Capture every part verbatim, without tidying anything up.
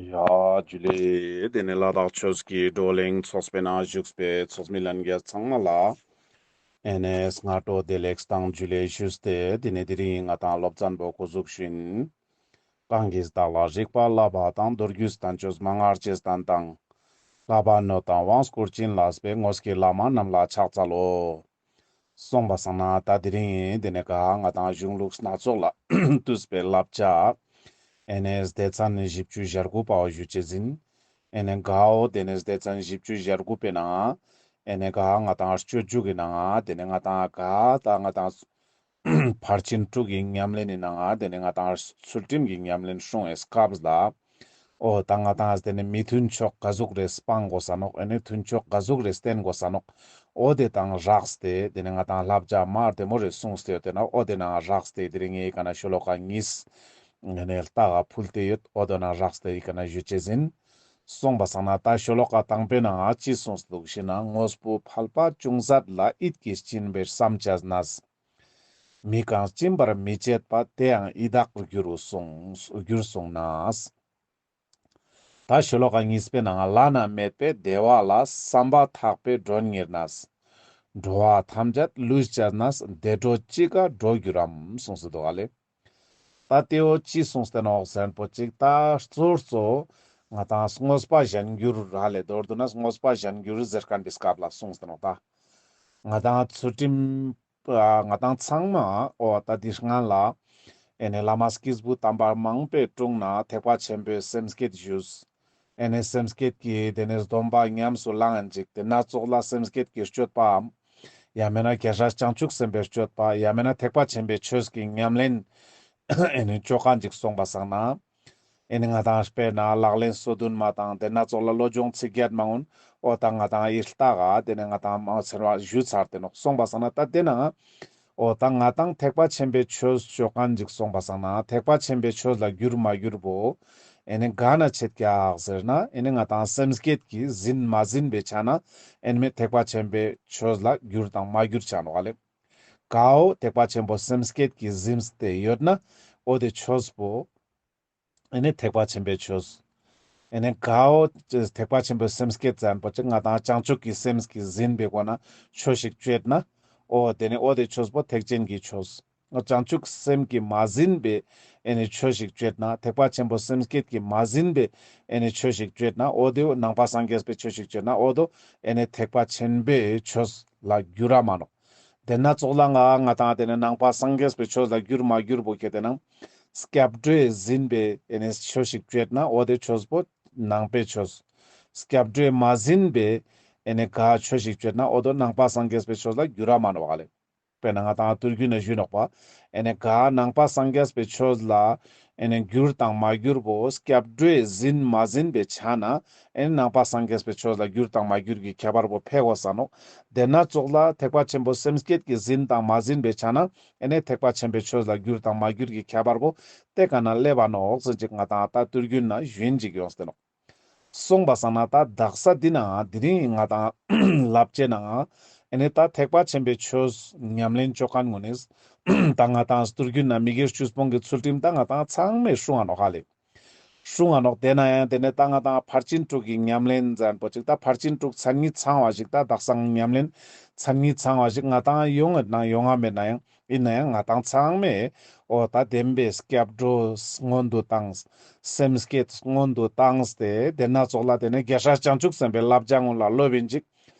ཡ་ཇུ་ལེ། དེ་ནས་ལ་དྭགས་ཆོས་ཀྱི་བགྲོ་གླེང་ཚོགས་པའི་ནང་བཞུགས་པའི་ཚོགས་མི་ལྷན་རྒྱས་ཚང་མ་ལ་ཨེ་ནས་སྔ་དྲོ་བདེ་ལེགས་དང་ཇུ་ལེ་ཞུས་ཏེ། དེ་ནས་དེ་རིང་ང་དང་སློབ་ཚན་པོ་འགོ་འཛུགས་ཤིན། གང་གིས་བདག་ལ་རིག་པ་བསླབ་པ་དང་། མདོ་རྒྱུད་བསྟན་བཅོས་མན་ངག་རྗེས་བསྟན་དང་། བསླབ་པ་ནོད་དང་དབང་བསྐུར་བྱིན་བརླབས་པའི། དངོས་ཀྱི་བླ་མ་རྣམས་ལ་ཕྱག་འཚལ་ལོ། སོང་པ་སང་ན་ད་དེ་རིང་དེ་ནས་ག་ང་དང་གཞུང་ལུགས་སྣ་ཚོགས་ལས་བཏུས་པའི་བསླབ་བྱ་ཨེ་ནས་སྡེ་ཚན་བཞི་བཅུ་ཞེ་དགུ་པའོ་ཞུ་ཅེས་ཨིན། ཨེ་ནས་གའོ་དེ་ནས་སྡེ་ཚན་བཞི་བཅུ་ཞེ་དགུ་པའི་ནང་ཨེ་ནས་ག་ང་དང་སྤྱོད་འཇུག་གི་ནང་དེ་ནས་ང་དང་ག་ད་ང་དང་ཕར་ཕྱིན་དྲུག་གི་ཉམས་ལེན་ནི་ནང་དེ་ནས་ང་དང་ཚུལ་ཁྲིམས་ཀྱི་ཉམས་ལེན་སྲུང་བའི་སྐབས་ལ། འོ་ད་ང་དང་དེ་ནས་མི་མཐུན་ཕྱོགས་ག་ཟུག་རེ་སྤང་དགོས་ས་ནོག་ཨེ་ནས་མཐུན་ཕྱོགས་ག་ཟུག་རེ་བསྟེན་དགོས་ས་ནོག་འོ་དེ་དང་རགས་ཏེ་དེ་ནས་ང་དང་བསླབ་བྱ་མ་བདེ་མོ་རེ་གསུངས་ཏེ་ཡོད་དེ་ན། འོ་དེ་ནང་རགས་ཏེ་དེ་རིང་ངའི་ཀ་ན་ཤོ་ལོ་ཀ་གཉིས་ཨེ་ནས་ལྟ་ག་ཕུལ་ཏེ་ཡོད། འོ་དེ་ནང་རགས་ཏེ་ཡི་ཀ་ན་ཞུ་ཅེས་ཨིན། སོང་པ་སང་ན་ད་ཤོ་ལོ་ཀ་དང་པོའི་ནང་ཅི་གསུངས་འདུག་ཞེ་ན། དངོས་པོ་ཕལ་པ་ཅུང་ཟད་ལ། ཡིད་ཀྱིས་སྦྱིན་པར་བསམ་བྱས་ནས། མི་གང་སྦྱིན་པར་མི་བྱེད་པ། དེ་ཡང་ཡི་དྭགས་འགྱུར་གསུངས་གསུངས་ནས། ད་ཤོ་ལོ་ཀ་གཉིས་པའི་ནང་བླ་ན་མེད་པའི་བདེ་བ་ལ། བསམ་པ་ཐག་པས་མགྲོན་གཉེར་ནས། འགྲོ་བ་ཐམས་ཅད་བསླུས་བྱས་ནས། བདེ་འགྲོ་ཅི་དགའ་འགྲོ་འགྱུར་རམ། གསུངས་སུ་འདུག་ག་ལེ། ད་དེའོ་ཅི་གསུངས་ཏེ་ནོག་ཟེར་ན་པོ་ཅིག་ད་གཙོ་གཙོ་ང་དང་དངོས་པ་གཞན་འགྱུར་ར་ལེ། མདོར་བསྡུ་ན་དངོས་པ་གཞན་འགྱུར་ཟེར་མཁན་པའི་སྐབས་ལ་གསུངས་ཏེ་ནོག་ད་ང་དང་ཚུལ་ཁྲིམས་ང་དང་ཚང་མ་འོ་ད་འདི་སྔན་ལ་ཨེ་ནས་བླ་མ་སྐྱེས་བུ་དམ་པ་མང་པོའི་དྲུང་ན་ཐེག་པ་ཆེན་པོའི་སེམས་བསྐྱེད་ཞུས། ཨེ་ནས་སེམས་བསྐྱེད་ཀྱི་དེ་ནས་སྡོམ་པ་ཉམས་སུ་བླངས་ཡིན་ཅིག་དེ་ན་ཙོགས་ལ་སེམས་བསྐྱེད་ཀྱི་སྤྱོད་པའམ། ཡང་མེད་ན་རྒྱལ་སྲས་བྱང་ཆུབ་སེམས་དཔའི་སྤྱོད་པ། ཡང་མེད་ན་ཐེག་པ་ཆེན་པོའི་ཆོས་ཀྱི་ཉམས་ལེན་ཨེ་ནི་ཅོ་མཁན་ཅིག་སོང་པ་སང་ན། ཨེ་ནི་ང་དང་དཔེར་ན་ལག་ལེན་སོ་བདུན་མ་དང་དེ་ན་ཙོགས་ལ་བློ་སྦྱོང་ཚིག་བརྒྱད་མ་འོན་འོ་ད་ང་དང་ཡིད་ལྟ་ག་དེ་ནས་ང་དང་མང་ཆེ་བ་ཞུ་ཚར་ཏེ་ནོག་སོང་པ་སང་ན། ད་དེ་ན་འོ་ད་ང་དང་ཐེག་པ་ཆེན་པོའི་ཆོས་ཅོ་མཁན་ཅིག་སོང་པ་སང་ན་ཐེག་པ་ཆེན་པོའི་ཆོས་ལ་འགྱུར་མ་འགྱུར་བོ། ཨེ་ནི་ག་ན་ཆད་ཀྱག་ཟེར་ན། ཨེ་ནི་ང་དང་སེམས་བསྐྱེད་ཀྱི་ཟིན་མ་ཟིན་པའི་ཆ་ན་ཨེ་ནི་མེད་ཐེག་པ་ཆེན་པོའི་ཆོས་ལ་འགྱུར་དང་མ་འགྱུར་ཆ་ནོག་ལེ། གའོ་ཐེག་པ་ཆེན་པོ་སེམས་བསྐྱེད་ཀྱི་ཟིན་ཏེ་ཡོད་ན་འོ་དེ་ཆོས་པོ་ཨེ་ནི་ཐེག་པ་ཆེན་པོའི་ཆོས། ཨེ་ནི་གའོ་ཐེག་པ་ཆེན་པོའི་སེམས་བསྐྱེད་ཙམ་པོ་ཅིག་ང་དང་བྱང་ཆུབ་ཀྱི་སེམས་ཀྱི་ཟིན་པའི་སྒོ་ན་ཆོས་ཤིག་སྤྱོད་ན་འོ་དེ་ནི་འོ་དེ་ཆོས་པོ་ཐེག་ཆེན་གྱི་ཆོས། བྱང་ཆུབ་སེམས་ཀྱིས་མ་ཟིན་པའི་ཨེ་ནི་ཆོས་ཤིག་སྤྱོད་ན། ཐེག་པ་ཆེན་པོ་སེམས་བསྐྱེད་ཀྱིས་མ་ཟིན་པའི་ཨེ་ནི་ཆོས་ཤིག་སྤྱོད་ན་འོ་དེ་ནང་པ་སངས་རྒྱས་པའི་ཆོས་ཤིག་སྤྱོད་ན་འོ་དོ་ཨེ་ནི་ཐེག་པ་ཆེན་པོའི་ཆོས་ལ་འགྱུར་ར་མ་ནོག་དེ་ན་ཙོགས་ལ་ང་ང་དང་དེ་ནི་ནང་པ་སངས་རྒྱས་པའི་ཆོས་ལ་འགྱུར་མ་འགྱུར་བོ་ཁྱེད་དེ་ན་སྐྱབས་འགྲོས་ཟིན་པའི་ཨེ་ནི་ཆོས་ཤིག་སྤྱོད་ན་འོ་དེ་ཆོས་པོ་ནང་པའི་ཆོས། སྐྱབས་འགྲོས་མ་ཟིན་པའི་ཨེ་ནི་ག་ཆོས་ཤིག་སྤྱོད་ན་འོ་དོ་ནང་པ་སངས་རྒྱས་པའི་ཆོས་ལ་འགྱུར་ར་མ་ནོག་ལེ། དཔེར་ན་ང་དང་ཐུར་རྒྱུད་ན་ཞུ་ནོག་པ། ཨེ་ནི་ག་ནང་པ་སངས་རྒྱས་པའི་ཆོས་ལ་ཨེ་ནི་འགྱུར་དང་མ་འགྱུར་བོ་སྐྱབས་འགྲོས་ཟིན་མ་ཟིན་པའི་ཆ་ན་ཨེ་ནི་ནང་པ་སངས་རྒྱས་པའི་ཆོས་ལ་འགྱུར་དང་མ་འགྱུར་གྱི་ཁྱད་པར་བོ་ཕེ་གོས་ས་ནོག་དེ་ན་ཙོགས་ལ་ཐེག་པ་ཆེན་པོ་སེམས་བསྐྱེད་ཀྱི་ཟིན་དང་མ་ཟིན་པའི་ཆ་ན་ཨེ་ནི་ཐེག་པ་ཆེན་པོའི་ཆོས་ལ་འགྱུར་དང་མ་འགྱུར་གྱི་ཁྱད་པར་བོ་དེ་ག་ན་སླེབ་བ་ནོག་ཟེར་ཅིག་ང་དང་ད་ཐུར་རྒྱུད་ན་ཞུན་ཅིག་ཡོངས་ཏེ་ནོག་སོང་པ་སང་ན་ད་དག་ས་འདི་ན་དེ་རིང་ང་དང་ལབ་ཅེས་ན་ཨེ་ནི་ད་ཐེག་པ་ཆེན་པོའི་ཆོས་ཉམས་ལེན་ཅོ་མཁན་ངོ་ནི་ད་ང་དང་ཐུར་རྒྱུད་ན་མི་དགེ་བཅུ་སྤོང་གི་ཚུལ་ཁྲིམས་ད་ང་དང་ཚང་མས་སྲུང་ང་ནོག་ལེ། སྲུང་ང་ནོག་དེ་ན་ཡང་དེ་ནས་ད་ང་དང་ཕར་ཕྱིན་དྲུག་གི་ཉམས་ལེན་ཟེར་མཁན་པོ་ཅིག་ད་ཕར་ཕྱིན་དྲུག་མཚན་ཉིད་ཚང་བ་ཞིག་ད་དག་ས་ཉམས་ལེན་མཚན་ཉིད་ཚང་བ་ཞིག་ང་དང་ཡོང་ངེད་ན་ཡོང་ང་མེད་ན་ཡང་ཡིན་ན་ཡང་ང་དང་ཚང་མས་འོ་ད་བདེན་པའི་སྐྱབས་འགྲོ་སྔོན་དུ་བཏང་། སེམས་བསྐྱེད་སྔོན་དུ་བཏང་སྟེ་དེ་ན་ཙོགས་ལ་དེ་ནས་རྒྱལ་སྲས་བྱང་ཆུབ་སེམས་དཔའི་བསླབ་བྱ་སྔོན་ལ་སློབ་ཡིན་ཅིག་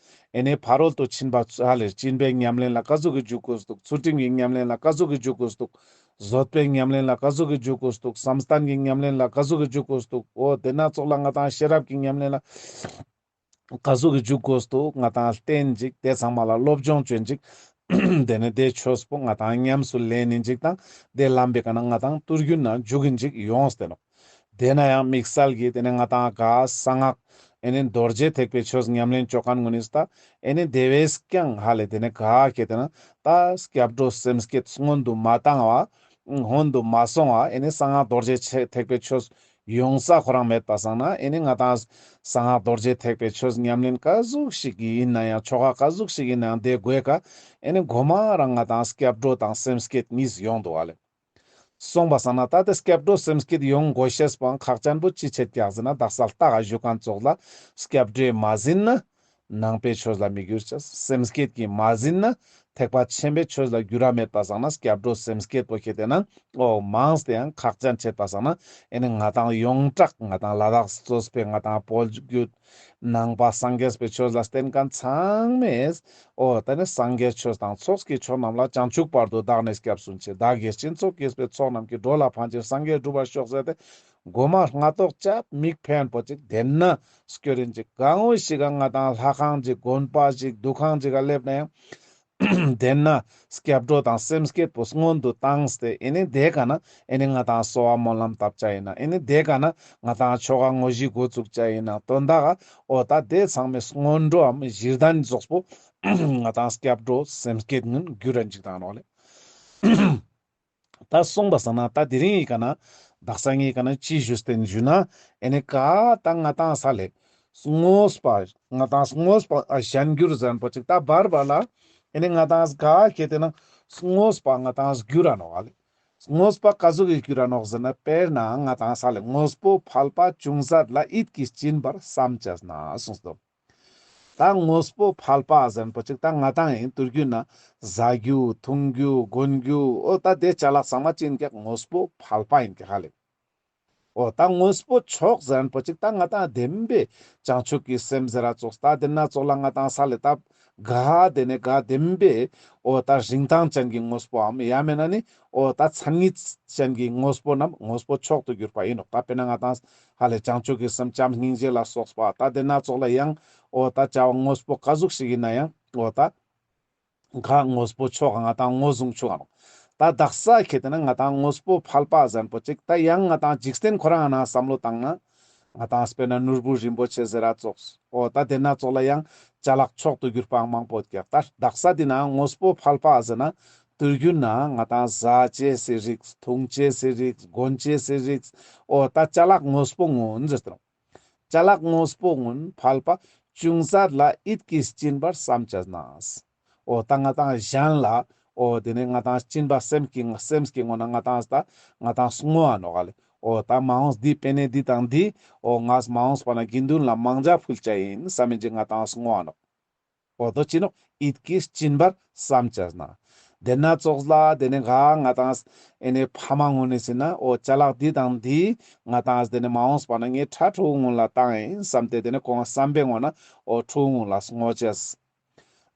ཨེ་ནི་ཕ་རོལ་ཏུ་ཕྱིན་པ་ཧ་ལས་སྦྱིན་པའི་ཉམས་ལེན་ལ་ག་ཟུག་གི་འཇུག་དགོས་འདུག་ཚུལ་ཁྲིམས་ཀྱི་ཉམས་ལེན་ལ་ག་ཟུག་གི་འཇུག་དགོས་འདུག་བཟོད་པའི་ཉམས་ལེན་ལ་ག་ཟུག་གི་འཇུག་དགོས་འདུག་བསམ་གཏན་གྱི་ཉམས་ལེན་ལ་ག་ཟུག་གི་འཇུག་དགོས་འདུག་འོ་དེ་ན་ཙོགས་ལ་ང་དང་ཤེས་རབ་ཀྱི་ཉམས་ལེན་ལ་ག་ཟུག་གི་འཇུག་དགོས་འདུག་ང་དང་བསྟེན་ཅིག་དེ་ཚང་མ་ལ་སློབ་སྦྱོང་བྱོན་ཅིག་དེ་ནས་དེ་ཆོས་པོ་ང་དང་ཉམས་སུ་ལེན་ཡིན་ཅིག་དང་དེ་ལམ་པའི་ཀ་ན་ང་དང་ཐུར་རྒྱུད་ན་འཇུག་ཡིན་ཅིག་ཡོངས་ཏེ་ནོག་དེ་ན་ཡང་དམིགས་བསལ་གྱི་དེ་ནས་ང་དང་ག་གསང་སྔགས་ཨེ་ནི་རྡོ་རྗེ་ཐེག་པའི་ཆོས་ཉམས་ལེན་ཅོ་མཁན་ངོ་ནི་ད་ཨེ་ནི་དེ་བས་ཀྱང་ཧ་ལས་དེ་ནས་ག་ཁྱེད་དེ་ན་ད་སྐྱབས་འགྲོ་སེམས་བསྐྱེད་སྔོན་དུ་མ་བཏང་བ། སྔོན་དུ་མ་སོང་བ་ཨེ་ནི་གསང་སྔགས་རྡོ་རྗེ་ཆེ་ཐེག་པའི་ཆོས་ཡོང་ས་ཁོ་རང་མེད་པ་སང་ན་ཨེ་ནི་ང་དང་གསང་སྔགས་རྡོ་རྗེ་ཐེག་པའི་ཆོས་ཉམས་ལེན་ག་ཟུག་ཞིག་གི་ཡིན་ན་ཡང་ཆོ་ག་ག་ཟུག་ཞིག་ཡིན་ན་ཡང་དེ་དགོས་ཀ་ཨེ་ནི་མགོ་མ་རང་ང་དང་སྐྱབས་འགྲོ་དང་སེམས་བསྐྱེད་གཉིས་ཡོང་འདུག་བ་ལེ། སོང་པ་སང་ན་ད་དེ་སྐྱབས་འགྲོ་སེམས་བསྐྱེད་ཡོང་དགོས་ཤེས་པོའང་ཁག་ཅན་པོ་ཅི་ཆེད་ཀྱག་ཟེར་ན། དག་ས་ལྟ་ག་ཞུ་མཁན་ཙོགས་ལ་སྐྱབས་འགྲོས་མ་ཟིན་ན་ནང་པའི་ཆོས་ལ་མི་འགྱུར་ཅེས། སེམས་བསྐྱེད་ཀྱིས་མ་ཟིན་ན་ཐེག་པ་ཆེན་པོའི་ཆོས་ལ་འགྱུར་ར་མེད་པ་སང་ན། སྐྱབས་འགྲོ་སེམས་བསྐྱེད་པོ་ཁྱེད་དེ་ན་འོ་མངས་ཏེ་ཡང་ཁག་ཅན་ཆེད་པ་སང་ན། ཨེ་ནི་ང་ཏང་ཡོངས་གྲགས་ང་ཏང་ལ་དྭགས་གཙོས་པའི་ང་ཏང་བོད་བརྒྱུད་ནང་པ་སངས་རྒྱས་པའི་ཆོས་ལ་བརྟེན་མཁན་ཚང་མས། འོ་ད་ནི་སངས་རྒྱས་ཆོས་དང་ཚོགས་ཀྱི་མཆོག་རྣམས་ལ། བྱང་ཆུབ་བར་དུ་བདག་ནི་སྐྱབས་སུ་མཆི། བདག་གིས་སྦྱིན་སོགས་བགྱིས་པའི་ཚོགས་རྣམས་ཀྱིས། འགྲོ་ལ་ཕན་ཕྱིར་སངས་རྒྱས་འགྲུབ་པར་ཤོག་ཟེར་ཏེ། མགོ་མ་སྔ་ཏོག་ཅབ་མིག་ཕན་པོ་ཅིག་དེ་ན་སྐྱོར་ཡིན་ཅིག་གང་འོ་ཞིག་ག་ང་ཏང་ལྷ་ཁང་ཅིག་དགོན་པ་ཅིག་འདུ་ཁང་ཅིག་ག་སླེབས་ན་ཡང་དེ་ན་སྐྱབས་འགྲོ་དང་སེམས་བསྐྱེད་པོ་སྔོན་དུ་བཏང་སྟེ། ཨེ་ནི་དེ་ག་ན་ཨེ་ནི་ང་ཏང་གསོལ་བ་སྨོན་ལམ་བཏབ་ཅ་ཡིན་ན། ཨེ་ནི་དེ་ག་ན་ང་ཏང་ཆོ་ག་དངོས་གཞི་འགོ་བཙུགས་ཅ་ཡིན་ན། དོན་དག་ག་འོ་ད་དེ་ཚང་མའི་སྔོན་འགྲོའམ་གཞི་རྟེན་རྫོགས་པོ་ང་ཏང་སྐྱབས་འགྲོ་སེམས་བསྐྱེད་ངུན་འགྱུར་རན་ཅིག་དང་ནོག་ལེ། ད་སོང་པ་སང་ན་ད་དེ་རིང་ཡི་ག་ན་དག་ས་ངའི་ག་ན་ཅི་ཞུས་ཏེ་ཞུ་ན། ཨེ་ནི་ག་ད་ང་ཏང་ས་ལེ་དངོས་པ་ང་ཏང་དངོས་པ་ཨ་གཞན་འགྱུར་ཟེར་མཁན་པོ་ཅིག་ད་བར་བར་ལ་ཨེ་ནི་ང་ཏང་ག་ཁྱེད་དེ་ན་དངོས་པ་ང་ཏང་འགྱུར་ར་ནོག་ཨ་ལེ། དངོས་པ་ག་ཟུག་གི་འགྱུར་ར་ནོག་ཟེར་ན། དཔེར་ན་ང་ཏང་ས་ལེ་དངོས་པོ་ཕལ་པ་ཅུང་ཟད་ལ་ཡིད་ཀྱིས་སྦྱིན་པར་བསམ་བྱས་ན་གསུངས་སོ། ད་དངོས་པོ་ཕལ་པ་ཟེར་མཁན་པོ་ཅིག་ད་ང་ཏང་ཡིན་དུས་རྒྱུན་ན་ཟ་རྒྱུ་འཐུང་རྒྱུ་གོན་རྒྱུ་འོ་ད་དེ་ཅ་ལག་ཚང་མ་ཅི་ཡིན་ཀྱག་དངོས་པོ་ཕལ་པ་ཡིན་ཀྱག་ཧ་ལེ། འོ་ད་དངོས་པོ་མཆོག་ཟེར་མཁན་པོ་ཅིག་ད་ང་ཏང་བདེན་པའི་བྱང་ཆུབ་ཀྱི་སེམས་ཟེར་ར་ཙོགས། ད་དེ་ན་ཙོགས་ལ་ང་ཏང་ས་ལེ་ད་ག་དེ་ནས་ག་བདེན་པའི་འོ་ད་རིན་ཐང་ཅན་གྱི་དངོས་པོའམ་ཡང་མེད་ན་ནི་འོ་ད་མཚན་ཉིད་ཅན་གྱི་དངོས་པོ་རྣམས་དངོས་པོ་མཆོག་ཏུ་གྱུར་པ་ཡིན་ནོག་ད་དཔེར་ན་ང་ཏང་ཧ་ལེ་བྱང་ཆུབ་ཀྱི་སེམས་བྱམས་སྙིང་རྗེ་ལ་སོགས་པ། ད་དེ་ན་ཙོགས་ལ་ཡང་འོ་ད་བྱ་བ་དངོས་པོ་ག་ཟུག་ཞིག་ཡིན་ན་ཡང་འོ་ད་ག་དངོས་པོ་མཆོག་ང་ཏང་ངོས་བཟུང་ཆོག་ག་ནོག་ད་དག་ས་ཁྱེད་དེ་ན་ང་ཏང་དངོས་པོ་ཕལ་པ་ཟེར་མཁན་པོ་ཅིག་ད་ཡང་ང་ཏང་འཇིག་རྟེན་ཁོ་རང་ན་བསམ་བློ་བཏང་ན་ང་ཏང་དཔེར་ན་ནོར་བུ་རིན་པོ་ཆེ་ཟེར་ར་ཙོགས། འོ་ད་དེ་ན་ཙོགས་ལ་ཡང་ཅ་ལག་མཆོག་ཏུ་གྱུར་པའང་མང་པོ་ཀྱག་ད་དག་ས་དེ་ན་དངོས་པོ་ཕལ་པ་ཟེར་ན་དུས་རྒྱུན་ན་ང་ཏང་ཟ་ཅེས་སི་རིགས་འཐུང་ཅེས་སི་རིགས་གོན་ཅེས་སི་རིགས། འོ་ད་ཅ་ལག་དངོས་པོ་ངུན་ཟེར་ཏེ་ནོག་ཅ་ལག་དངོས་པོ་ངུན་ཕལ་པ་ཅུང་ཟད་ལ་ཡིད་ཀྱིས་སྦྱིན་པར་བསམ་བྱས་ན། འོ་ད་ང་ཏང་གཞན་ལ་འོ་དེ་ནས་ང་ཏང་སྦྱིན་པ་སེམས་ཀྱི་སེམས་ཀྱི་ངོ་ན་ང་ཏང་ད་ང་ཏང་བསྔོ་བ་ནོག་ག་ལེ། འོ་ད་མ་འོངས་འདི་པེ་ནེ་འདི་དང་འདི་འོ་ང་མ་འོངས་པ་ན་དགེ་འདུན་ལ་མང་ཇ་ཕུལ་ཅ་ཡིན་བསམ་མིན་ཅིག་ང་ཏང་བསྔོ་བ་ནོག་འོ་དོ་ཅི་ནོག་ཡིད་ཀྱིས་སྦྱིན་པར་བསམ་བྱས་ན། དེ་ན་ཙོགས་ལ་དེ་ནས་ག་ང་ཏང་ཨེ་ནས་ཕ་མ་ངུན་ནི་ཟེར་ན་འོ་ཅ་ལག་འདི་དང་འདི་ང་ཏང་དེ་ནས་མ་འོངས་པ་ན་ངའི་ཕྲུ་གུ་ངུན་ལ་བཏང་ཡིན་བསམ་སྟེ་དེ་ནས་ཁོང་བསམ་པའི་ངོ་ན་འོ་ཕྲུ་གུ་ངུན་ལ་བསྔོ་ཅེས།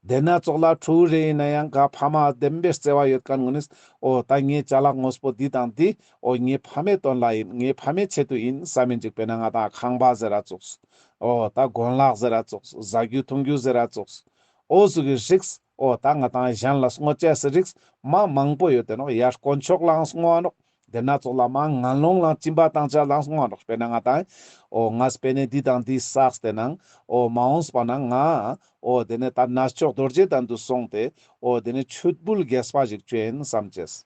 དེ་ན་ཙོགས་ལ་ཕྲུ་གུ་རེ་ཡིན་ན་ཡང་ག་ཕ་མ་བདེན་པའི་བརྩེ་བ་ཡོད་མཁན་ངུན་ནི་འོ་ད་ངའི་ཅ་ལག་དངོས་པོ་འདི་དང་འདི་འོ་ངའི་ཕ་མའི་དོན་ལ་ཡིན། ངའི་ཕ་མའི་ཆེད་དུ་ཡིན་བསམ་མིན་ཅིག་དཔེར་ན་ང་ཏང་ཁང་པ་ཟེར་ར་ཙོགས། འོ་ད་གོན་ལག་ཟེར་ར་ཙོགས། ཟ་རྒྱུ་འཐུང་རྒྱུ་ཟེར་ར་ཙོགས། འོ་ཟུག་གི་རིགས་འོ་ད་ང་ཏང་གཞན་ལ་བསྔོ་ཅེས་སི་རིགས་མ་མང་པོ་ཡོད་དེ་ནོག་ཡར་དཀོན་མཆོག་ལའང་བསྔོ་བ་ནོག་དེ་ན་ཙོགས་ལ་མ་ངན་སློང་ལའང་སྦྱིན་པ་བཏང་ཅེས་ལའང་བསྔོ་བ་ནོག་དཔེར་ན་ང་ཏང་འོ་ངས་པེ་ནེ་འདི་དང་འདི་བསགས་ཏེ་ནང་འོ་མ་འོངས་པ་ན་ང་འོ་དེ་ནས་ད་ནས་མཆོག་རྡོ་རྗེ་གདན་དུ་སོང་སྟེ་འོ་དེ་ནས་མཆོད་འབུལ་རྒྱས་པ་ཞིག་བཅོ་ཡིན་བསམ་ཅེས།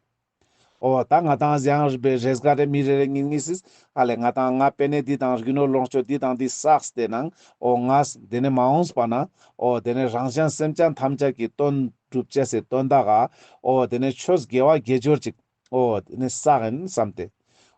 འོ་ད་ང་ཏང་ཡང་རེས་འགའ་རེ་མི་རེ་རེ་གཉིས་གཉིས་སི་ཧ་ལེ་ང་ཏང་ང་པེ་ནེ་འདི་དང་རྒྱུ་ནོར་ལོངས་སྤྱོད་འདི་དང་འདི་བསགས་ཏེ་ནང་འོ་ངས་དེ་ནས་མ་འོངས་པ་ན་འོ་དེ་ནས་རང་གཞན་སེམས་ཅན་ཐམས་ཅད་ཀྱི་དོན་སྒྲུབ་ཅེས་སི་དོན་དག་ག་འོ་དེ་ནས་ཆོས་དགེ་བ་དགེ་སྦྱོར་ཅིག་འོ་དེ་ནས་བསགས་ཡིན་བསམ་སྟེ།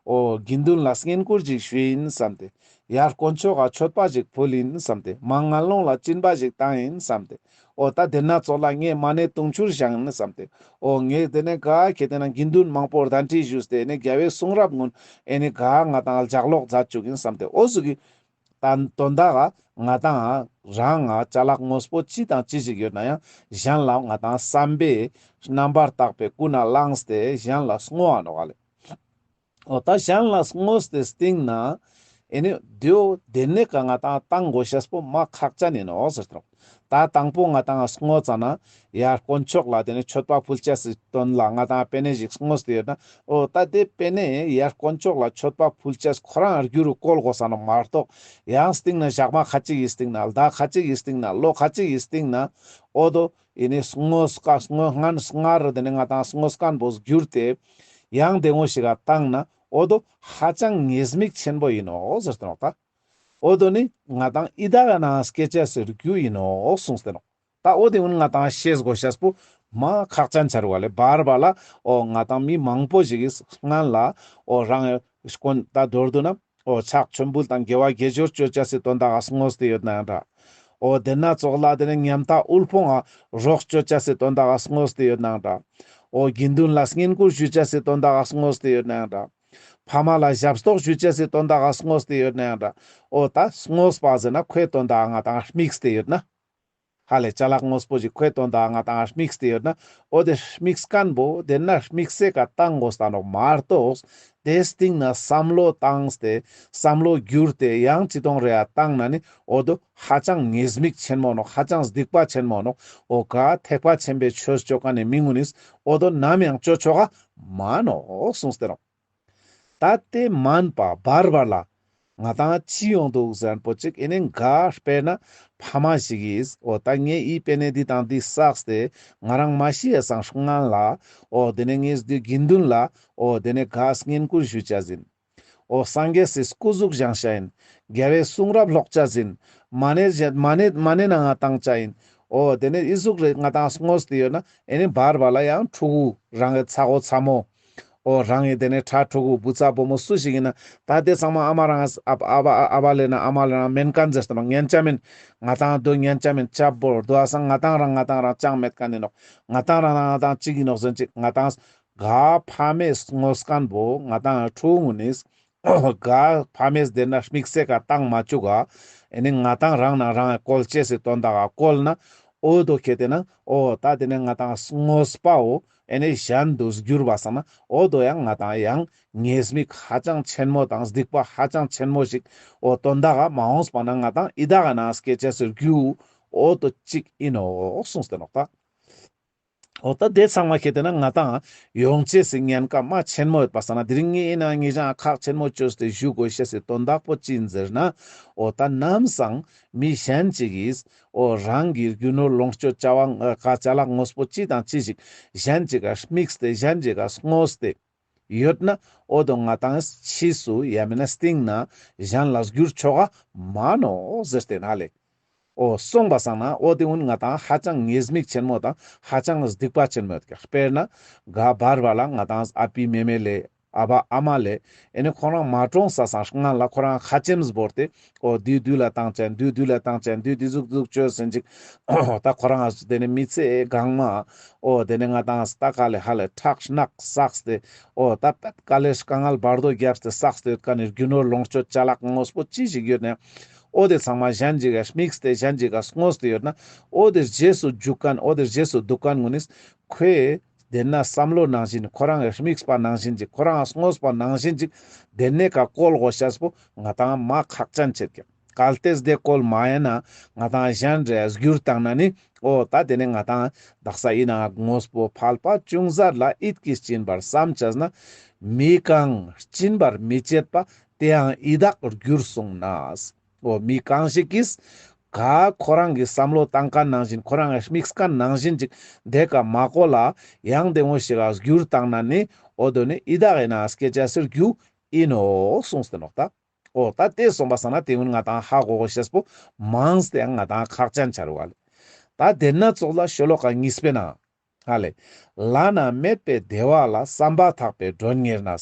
འོ་དགེ་འདུན་ལ་བསྙེན་བཀུར་ཅིག་ཞུས་ཡིན་བསམ་སྟེ། ཡར་དཀོན་མཆོག་ག་མཆོད་པ་ཅིག་ཕུལ་ཡིན་བསམ་སྟེ། མ་ངན་སློང་ལ་སྦྱིན་པ་ཅིག་བཏང་ཡིན་བསམ་སྟེ། འོ་ད་དེ་ན་ཙོགས་ལ་ངས་མ་ཎི་དུང་ཕྱུར་བཞེངས་ཡིན་བསམ་སྟེ། འོ་ངས་དེ་ནས་ག་ཁྱེད་དེ་ན་དགེ་འདུན་མང་པོ་གདན་འདྲེན་ཞུས་ཏེ་ཨེ་ནི་རྒྱལ་བའི་གསུང་རབ་ངུན་ཨེ་ནི་ག་ང་ཏང་ལྗགས་ཀློག་མཛད་བཅུག་ཡིན་བསམ་སྟེ། འོ་ཟུག་གི་ད་དོན་དག་ག་ང་ཏང་རང་ང་ཅ་ལག་དངོས་པོ་ཅི་དང་ཅི་ཞིག་ཡོད་ན་ཡང་གཞན་ལ་ང་ཏང་བསམ་པའི་རྣམ་པར་དག་པའི་ཀུན་ནས་བླངས་ཏེ་གཞན་ལ་བསྔོ་བ་ནོག་ག་ལེ། འོ་ད་གཞན་ལ་བསྔོས་ཏེ་སྟིང་ན་ཨེ་ནི་དེའོ་དེ་ནས་ཀ་ང་ཏང་བཏང་དགོས་ཤེས་པོ་མ་ཁག་ཅན་ཡིན་ནོག་ཟེར་ཏེ་ནོག་ད་དང་པོ་ང་ཏང་བསྔོ་ཙ་ན་ཡར་དཀོན་མཆོག་ལ་དེ་ནས་མཆོད་པ་ཕུལ་ཅེས་སི་དོན་ལ་ང་ཏང་པེ་ནེ་ཞིག་བསྔོས་ཏེ་ཡོད་ན། འོ་ད་དེ་པེ་ནེ་ཡར་དཀོན་མཆོག་ལ་མཆོད་པ་ཕུལ་ཅེས་ཁོ་རང་རྒྱུ་རུ་བཀོལ་དགོས་ས་ནོག་མ་གཏོགས་ཡང་སྟིང་ན་ཞག་མ་ཁ་ཅིག་གི་སྟིང་ན་ཟླ་ཁ་ཅིག་གི་སྟིང་ན་ལོ་ཁ་ཅིག་གི་སྟིང་ན་འོ་དོ་ཨེ་ནི་བསྔོ་ས་བསྔོ་སྔན་སྔར་དེ་ནས་ང་ཏང་བསྔོ་མཁན་པོ་གྱུར་ཏེ་ཡང་དེ་ངོ་ཞིག་ག་བཏང་ན་འོ་དོ་ཧ་ཅང་ཉེས་དམིགས་ཆེན་པོ་ཡིན་ནོག་ཟེར་ཏེ་ནོག་ད། འོ་དོ་ནི་ང་ཏང་ཡི་དྭགས་ནང་སྐྱེ་ཅེས་སི་རྒྱུ་ཡིན་ནོག་གསུངས་ཏེ་ནོག་ད་འོ་དེ་ཀུན་ང་ཏང་ཤེས་དགོས་ཤེས་པོ་ མ་ཁག་ཅན་ཆ་རུག་ག་ལེ། བར་བར་ལ་འོ་ང་ཏང་མི་མང་པོ་ཞིག་གི་སྔན་ལ་འོ་རང་སྐོན་ད་མདོར་བསྡུ་ན་འོ་ཕྱག་མཆོད་འབུལ་དང་དགེ་བ་དགེ་སྦྱོར་ཅོ་ཅེས་སི་དོན་དག་ག་བསྔོས་ཏེ་ཡོད་ནའང་འདྲ། འོ་དེ་ན་ཙོགས་ལ་དེ་ནས་ཉམ་ཐག་དབུལ་ཕོངས་ང་རོགས་ཅོ་ཅེས་སི་དོན་དག་ག་བསྔོས་ཏེ་ཡོད་ནའང་འདྲ། འོ་དགེ་འདུན་ལ་བསྙེན་བཀུར་ཞུ་ཅེས་སི་དོན་དག་ག་བསྔོས་ཏེ་ཡོད་ནའང་འདྲ། ཕ་མ་ལ་ཞབས་ཏོག་ཞུ་ཅེས་སི་དོན་དག་ག་བསྔོས་ཏེ་ཡོད་ནའང་འདྲ། འོ་ད་བསྔོས་པ་ཟེར་ན་ཁོའི་དོན་དག་ག་ང་ཏང་དམིགས་ཏེ་ཡོད་ན། ཧ་ལེ་ཅ་ལག་དངོས་པོ་ཞིག་ཁོའི་དོན་དག་ག་ང་ཏང་དམིགས་ཏེ་ཡོད་ན། འོ་དེ་དམིགས་མཁན་པོ་དེ་ན་དམིགས་སེ་ཀ་བཏང་དགོས་ད་ནོག་མ་གཏོགས། དེ་སྟིང་ན་བསམ་བློ་བཏང་སྟེ་བསམ་བློ་བསྒྱུར་ཏེ་ཡང་ཅི་གཏོང་རེ་ཡ་བཏང་ན་ནི་འོ་དོ་ཧ་ཅང་ཉེས་དམིགས་ཆེན་མོ་ནོག་ཧ་ཅང་སྡིག་པ་ཆེན་མོ་ནོག་འོ་ག་ཐེག་པ་ཆེན་པོའི་ཆོས་ཅོ་མཁན་ནི་མི་ངུན་ནིས་འོ་དོ་ནམ་ཡང་ཅོ་ཆོག་ག་མ་ནོག་གསུངས་ཏེ་ནོག་ད་དེ་མན་པ་བར་བར་ལ་ང་ཏང་ཅི་ཡོང་འདུག་ཟེར་ན་པོ་ཅིག་ཨེ་ནི་ག་དཔེར་ན་ཕ་མ་ཞིག་གིས་འོ་ད་ངས་འི་པེ་ནེ་འདི་དང་འདི་བསགས་ཏེ་ང་རང་མ་ཤི་ཡ་སང་སྔན་ལ་འོ་དེ་ནས་ངས་འདི་དགེ་འདུན་ལ་འོ་དེ་ནས་ག་བསྙེན་བཀུར་ཞུ་ཅེས་ཡིན། འོ་སངས་རྒྱས་སི་སྐུ་གཟུགས་བཞེངས་ཤ་ཡིན། རྒྱལ་བའི་གསུང་རབ་ཀློག་ཅེས་ཡིན། མ་ཎི་བཞེས་མ་ཎི་མ་ཎི་ནང་ང་བཏང་ཅེས་ཡིན། འོ་དེ་ནས་འི་ཟུག་རེ་ང་ཏང་བསྔོས་ཏེ་ཡོད་ན་ཨེ་ནི་བར་བར་ལ་ཡང་ཕྲུ་གུ་རང་གི་ཚ་བོ་ཚ་མོ། འོ་རང་གི་དེ་ནས་ཕྲུ་གུ་བུ་ཚ་བུ་མོ་སུ་ཞིག་ཡིན་ན་ད་དེ་ཚང་མ་ཨ་མ་རང་ཨ་ཨ་ཨ་བ་ལེ་ན་ཨ་མ་ལེ་ན་མེན་མཁན་ཟེར་ཏེ་ནོག་ཉན་ཅེས་མེན། ང་ཏང་དོ་ཉན་ཅེས་མེན་ཅབ་བོར་དོ་ཨ་སང་ང་ཏང་རང་ང་ཏང་རང་ཅང་མེད་མཁན་ཡིན་ནོག་ང་ཏང་རང་ང་ཏང་གཅིག་ཡིན་ནོག་ཟེར་ཅིག་ང་ཏང་ག་ཕ་མའི་བསྔོས་མཁན་པོ་ང་ཏང་ཕྲུ་གུ་ངུན་ནིས་ག་ཕ་མས་དེ་ན་དམིགས་སེ་ཀ་བཏང་མ་བཅུག་ག་ཨེ་ནི་ང་ཏང་རང་ན་རང་བཀོལ་ཅེས་སི་དོན་དག་ག་བཀོལ་ན་འོ་དོ་ཁེ་ཏེ་ན་འོ་ད་དེ་ནས་ང་ཏང་བསྔོས་པའོ་ཨེ་ནི་གཞན་དུ་བསྒྱུར་བ་སང་ན་འོ་དོ་ཡང་ང་ཏང་ཡང་ཉེས་དམིགས་ཧ་ཅང་ཆེན་མོ་དང་སྡིག་པ་ཧ་ཅང་ཆེན་མོ་ཞིག་འོ་དོན་དག་ག་མ་འོངས་པ་ན་ང་ཏང་ཡི་དྭགས་ན་སྐྱེ་ཅེས་སི་རྒྱུ་འོ་དོ་གཅིག་ཡིན་ནོག་གསུངས་ཏེ་ནོག་ད། འོ་ད་དེ་ཚང་མ་ཁེ་ཏེ་ན་ང་ཏང་ཡོང་ཅེས་སི་ཉེན་ཁ་མ་ཆེན་མོ་ཡོད་པ་སང་ན་དེ་རིང་ངས་ཡིན་ན་ངས་ཀྱང་ཁག་ཆེན་མོ་བཅོས་ཏེ་ཞུ་དགོས་ཤེས་སི་དོན་དག་པོ་ཅི་ཡིན་ཟེར་ན། འོ་ད་ནམ་སང་མི་གཞན་ཅིག་གིས་འོ་རང་གི་རྒྱུ་ནོར་ལོངས་སྤྱོད་བྱ་བ་ཀ་ཅ་ལག་དངོས་པོ་ཅི་དང་ཅི་ཞིག་གཞན་ཅིག་ག་དམིགས་ཏེ་གཞན་ཅིག་ག་བསྔོས་ཏེ་ཡོད་ན་འོ་དོ་ང་ཏང་ཕྱིས་སུ་ཡང་མིན་ན་སྟིང་ན་གཞན་ལ་བསྒྱུར་ཆོག་ག་མ་ནོག་ཟེར་ཏེ་ན་ལེ། འོ་སོང་པ་སང་ན་འོ་དེ་ཀུན་ང་ཏང་ཧ་ཅང་ཉེས་དམིགས་ཆེན་མོ་དང་ཧ་ཅང་སྡིག་པ་ཆེན་མོ་ཡོད་ཀྱག་དཔེར་ན་ག་བར་བར་ལ་ང་ཏང་ཨ་པི་མེ་མེ་ལེ་ཨ་བ་ཨ་མ་ལེ་ཨེ་ནི་ཁོ་རང་མ་གྲོངས་ས་སང་སྔན་ལ་ཁོ་རང་ཁ་ཆེམས་བོར་ཏེ་འོ་དུས་དུས་ལ་བཏང་ཅན་དུས་དུས་ལ་བཏང་ཅན་དུས་དུས་ཟུག་ཟུག་བཅོས་ཟིན་ཅིག་ད་ཁོ་རང་དེ་ནི་མི་ཚེ་གང་མ་འོ་དེ་ནི་ང་ཏང་ད་ག་ལེ་ཧ་ལེ་ཁྲག་རྣག་བསགས་ཏེ་འོ་ད་པད་དཀའ་ལས་དཀའ་ངལ་བར་དོ་བརྒྱབ་སྟེ་བསགས་ཏེ་ཡོད་མཁན་ནི་རྒྱུ་ནོར་ལོངས་སྤྱོད་ཅ་ལག་དངོས་པོ་ཅི་ཞིག་ཡོད་ན། འོ་དེ་ཚང་མ་གཞན་ཅིག་ག་དམིགས་ཏེ་གཞན་ཅིག་ག་བསྔོས་ཏེ་ཡོད་ན། འོ་དེ་རྗེས་སུ་འཇུག་མཁན་འོ་དེ་རྗེས་སུ་འདུག་མཁན་ངུན་ནིས་ཁོའི་དེ་ན་བསམ་བློ་ནང་བཞིན་ཁོ་རང་གི་དམིགས་པ་ནང་བཞིན་ཅིག་ཁོ་རང་བསྔོས་པ་ནང་བཞིན་ཅིག་དེ་ནས་ཀ་བཀོལ་དགོས་ཤེས་པོ་ང་ཏང་མ་ཁག་ཅན་ཆེད་ཀྱག་གལ་ཏེ་དེ་བཀོལ་མ་ཡིན་ན་ང་ཏང་གཞན་རེ་བསྒྱུར་བཏང་ན་ནི། འོ་ད་དེ་ནས་ང་ཏང་དག་ས་ཡིན་ན་དངོས་པོ་ཕལ་པ་ཅུང་ཟད་ལ་ཡིད་ཀྱིས་སྦྱིན་པར་བསམ་བྱས་ན། མི་གང་སྦྱིན་པར་མི་བྱེད་པ་དེ་ཡང་ཡི་དྭགས་འགྱུར་གསུངས་ན། འོ་མི་གང་ཞིག་གིས་ག་ཁོ་རང་གི་བསམ་བློ་བཏང་མཁན་ནང་བཞིན་ཁོ་རང་གི་དམིགས་མཁན་ནང་བཞིན་ཅིག་དེ་ཀ་མ་བཀོལ་ལ་ཡང་དེ་ངོ་ཞིག་ལ་བསྒྱུར་བཏང་ན་ནི་འོ་དོ་ནི་ཡི་དྭགས་ཡིན་ན་སྐྱེ་ཅེས་སི་རྒྱུ་ཡིན་ནོག་གསུངས་ཏེ་ནོག་ད། འོ་ད་དེ་སོང་པ་སང་ན་དེ་ཀུན་ང་ཏང་ཧ་གོ་དགོས་ཤེས་པོ་མངས་ཏེ་ཡང་ང་ཏང་ཁག་ཅན་ཆ་རུག་ག་ལེ། ད་དེ་ན་ཙོགས་ལ་ཤོ་ལོ་ཀ་གཉིས་པའི་ནང་ཧ་ལེ། བླ་ན་མེད་པའི་བདེ་བ་ལ་བསམ་པ་ཐག་པས་མགྲོན་གཉེར་ན།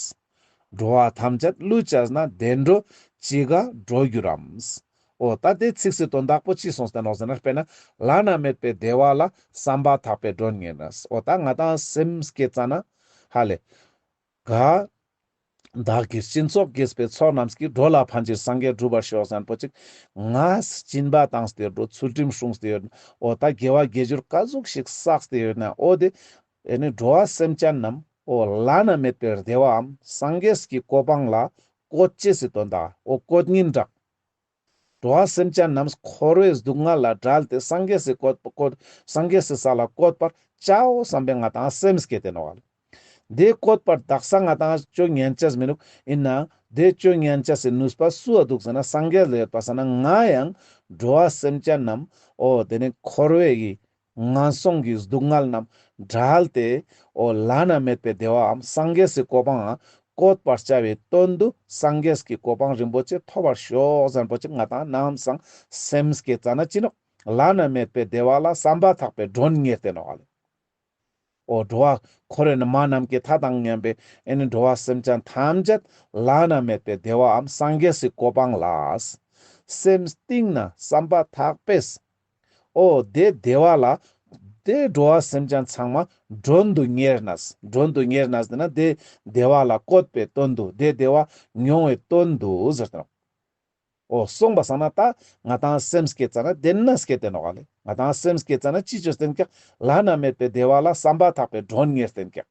འགྲོ་བ་ཐམས་ཅད་བསླུས་བྱས་ན། བདེ་འགྲོ་ཅི་དགའ་འགྲོ་འགྱུར་རམ། འོ་ད་དེ་ཚིགས་སི་དོན་དག་པོ་ཅི་གསུངས་ཏེ་ནོག་ཟེར་ན་དཔེར་ན་བླ་ན་མེད་པའི་བདེ་བ་ལ་བསམ་པ་ཐག་པས་མགྲོན་གཉེར་ན། འོ་ད་ང་ཏང་སེམས་བསྐྱེད་ཙ་ན་ཧ་ལེ། ག་བདག་གིས་སྦྱིན་སོགས་བགྱིས་པའི་ཚོགས་རྣམས་ཀྱིས། འགྲོ་ལ་ཕན་ཕྱིར་སངས་རྒྱས་འགྲུབ་པར་ཤོག་ཟེར་ན་པོ་ཅིག་ང་སྦྱིན་པ་བཏང་སྟེ་ཡོད་འགྲོ་ཚུལ་ཁྲིམས་སྲུང་སྟེ་ཡོད་འོ་ད་དགེ་བ་དགེ་སྦྱོར་ཀ་ཟུག་ཞིག་བསགས་ཏེ་ཡོད་ན་འོ་དེ་ཨེ་ནི་འགྲོ་བ་སེམས་ཅན་རྣམས་འོ་བླ་ན་མེད་པའི་བདེ་བའམ་སངས་རྒྱས་ཀྱི་གོ་འཕང་ལ་བཀོད་ཅེས་སི་དོན་དག་འོ་བཀོད་ཉིན་དྲག་འགྲོ་བ་སེམས་ཅན་རྣམས་འཁོར་བའི་སྡུག་བསྔལ་ལ་བྲལ་ཏེ་སངས་རྒྱས་སི་བཀོད་བཀོད་སངས་རྒྱས་སི་ས་ལ་བཀོད་པར་བྱའོ་བསམ་པའི་ང་ཏང་སེམས་བསྐྱེད་དེ་ནོག་ལེ། དེ་བཀོད་པར་དག་ས་ང་ཏང་ཅོ་ཉན་ཅེས་མི་ནུག་ཡིན་ན་དེ་ཅོ་ཉན་ཅེས་སི་ནུས་པ་སུ་འ་འདུག་ཟེར་ན་སངས་རྒྱས་ལ་ཡོད་པ་སང་ན་ང་ཡང་འགྲོ་བ་སེམས་ཅན་རྣམས་འོ་དེ་ནི་འཁོར་བའི་གི་ངན་སོང་གི་སྡུག་བསྔལ་རྣམས་བྲལ་ཏེ་འོ་བླ་ན་མེད་པའི་བདེ་བའམ་སངས་རྒྱས་སི་གོ་འཕང་ང་བཀོད་པར་བྱ་བའི་དོན་དུ་སངས་རྒྱས་ཀྱི་གོ་འཕང་རིན་པོ་ཆེ་ཐོབ་པར་ཤོག་ཟེར་ན་པོ་ཅིག་ང་ཏང་ནམ་སང་སེམས་བསྐྱེད་ཙ་ན་ཅི་ནོག་བླ་ན་མེད་པའི་བདེ་བ་ལ་བསམ་པ་ཐག་པས་མགྲོན་གཉེར་ཏེ་ནོག་ལེ། འོ་འགྲོ་བ་འཁོར་བའི་མ་ནམ་མཁའི་མཐའ་དང་མཉམ་པའི་ཨེ་ནི་འགྲོ་བ་སེམས་ཅན་ཐམས་ཅད་བླ་ན་མེད་པའི་བདེ་བའམ་སངས་རྒྱས་སི་གོ་འཕང་ལ། སེམས་གཏིང་ན་བསམ་པ་ཐག་པས། འོ་དེ་བདེ་བ་ལ་དེ་འགྲོ་བ་སེམས་ཅན་ཚང་མ་མགྲོན་དུ་གཉེར་ནས། མགྲོན་དུ་གཉེར་ནས་དེ་ན་དེ་བདེ་བ་ལ་བཀོད་པའི་དོན་དུ་དེ་བདེ་བ་མྱོང་བའི་དོན་དུ་ཟེར་ཏེ་ནོག། འོ་སོང་པ་སང་ན་ད་ང་ཏང་སེམས་བསྐྱེད་ཙ་ན་དེ་ན་བསྐྱེད་དེ་ནོག་ལེ། ང་ཏང་སེམས་བསྐྱེད་ཙ་ན་ཅི་ཅོས་ཏེ་ཀྱག། བླ་ན་མེད་པའི་བདེ་བ་ལ་བསམ་པ་ཐག་པའི་མགྲོན་གཉེར་ཏེ་ཀྱག།